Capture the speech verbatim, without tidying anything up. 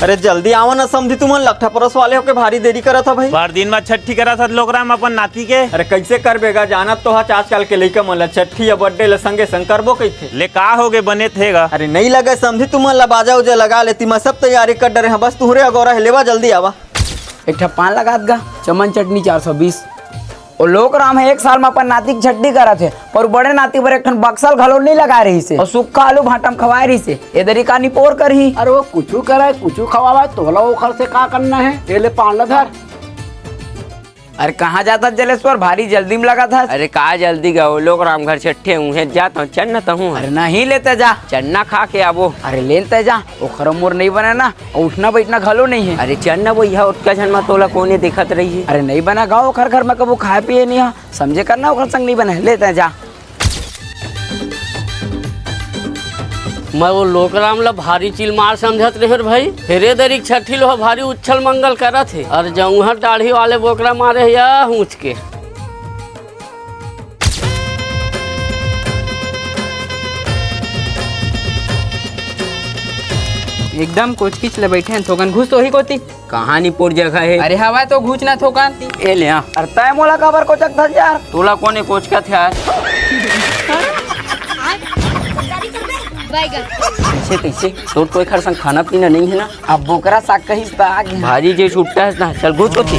अरे जल्दी आवा ना समधी, तुमन लकठा परस वाले होके भारी देरी करत ह भाई। भर दिन म छट्ठी करत हस लोकराम अपन नाती के। अरे कैसे करबे गा, जानत तो हच आजकल के लइका मन ल छट्ठी या बर्थडे ल संगे संग करबो कहिथे। ले का होगे, बने थे गा। अरे नइ लगे समधी, तुमन ल बाजा उजा लगा लेती, मैं सब तैयारी कर डरे हंव, बस तुहरे अगोरा हे, लेवा जल्दी आवा। एक ठा पान लगात गा, चमन चटनी चार सौ बीस। ओ लोकराम ह एक साल म अपन नाती के छट्ठी करत हे, पर बड़े नाती बर एक ठन बक्सा ल घलो नइ लगाए रहिस हे, अउ सुक्खा आलू भांटा म खवाए रहिस हे। ए दरी का निपोर करही? अरे वो कुछु करय, कुछु खवावय, तोला ओखर से का करना हे? ए ले पान ल धर। अरे कहाँ जात हस जलेश्वर, भारी जल्दी म लगत हस? अरे का जल्दी गा, ओ लोकराम घर छट्ठी हे, उहें जात हंव, चल न तहूँ। अरे नहीं, ले तैं जा। चना खा के आबो। अरे ले न तैं जा, ओखर मोर नइ बने ना, अउ उठना बइठना घलो नइ हे। अरे चल न भइया, ओतका झन म तोला कोने देखत रही। अरे नइ बने गा, ओखर घर म कभू खाए पिए नइ हे, समझे कर ना, ओखर संग नइ बने, ले तैं जा। मैं वो लोकराम ला भारी चिलमार समझत रहेंव रे भाई, फेर ए दरी के छट्ठी ल ओ भारी उछल मंगल करत हे, अउ जउंहर दाढ़ी वाले बोकरा मारे हे या हुंच के। एकदम कोचकिच ले बइठे हन, थोकन घुस तो ही कोती। कहाँ निपोर जगह हे? अरे हवय तो घुच ना थोकन। ए ले आ। अरे तैं मोला काबर कोचकथस यार? तोला कोने कोचकत हे यार? कइसे, कइसे? तोर तो एखर संग खाना पीना नइ हे ना? अब बोकरा साग कहिस त आ गे। भारी जे छुट्टा हस ना, चल घुस कोती।